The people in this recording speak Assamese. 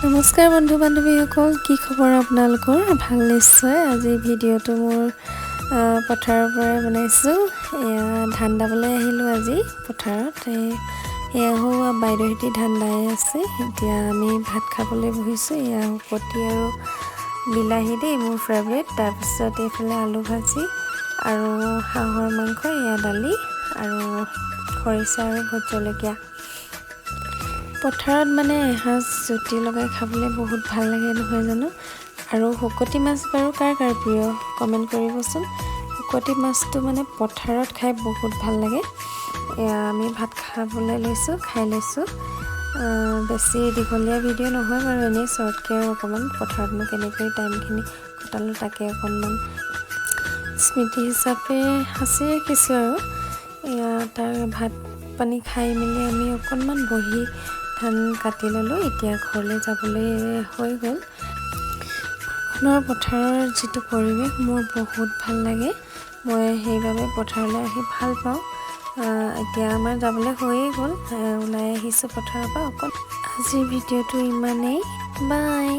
নমস্কাৰ বন্ধু বান্ধৱীসকল, কি খবৰ আপোনালোকৰ? ভাল নিশ্চয়। আজি ভিডিঅ'টো মোৰ পথাৰৰ পৰাই বনাইছোঁ। এয়া ধান দাবলৈ আহিলোঁ আজি পথাৰত। এয়া সৌৱা বাইদেউহেঁতি ধান দাই আছে। এতিয়া আমি ভাত খাবলৈ বহিছোঁ। এয়া শুকতি আৰু বিলাহী দেই, মোৰ ফেভৰেট। তাৰপিছত এইফালে আলু ভাজি আৰু হাঁহৰ মাংস, এয়া দালি আৰু খৰিচা আৰু ভোট জলকীয়া। পথাৰত মানে এসাঁজ জুতি লগাই খাবলৈ বহুত ভাল লাগে, নহয় জানো? আৰু শুকতি মাছ বাৰু কাৰ কাৰ প্ৰিয়, কমেণ্ট কৰিবচোন। শুকতি মাছটো মানে পথাৰত খাই বহুত ভাল লাগে। এয়া আমি ভাত খাবলৈ লৈছোঁ, খাই লৈছোঁ। বেছি দীঘলীয়া ভিডিঅ' নহয় বাৰু, এনেই শ্বৰ্টকৈ অকণমান পথাৰতনো কেনেকৈ টাইমখিনি কটালোঁ, তাকে অকণমান স্মৃতি হিচাপে সাঁচি ৰাখিছোঁ। আৰু এয়া তাৰ ভাত পানী খাই মেলি আমি অকণমান বহি ধান কাটি ল'লোঁ। এতিয়া ঘৰলৈ যাবলৈ হৈ গ'ল। ঘৰখনৰ পথাৰৰ যিটো পৰিৱেশ, মোৰ বহুত ভাল লাগে। মই সেইবাবে পথাৰলৈ আহি ভাল পাওঁ। এতিয়া আমাৰ যাবলৈ হৈয়ে গ'ল, ওলাই আহিছোঁ পথাৰৰ পৰা অকণ। আজিৰ ভিডিঅ'টো ইমানেই, বাই।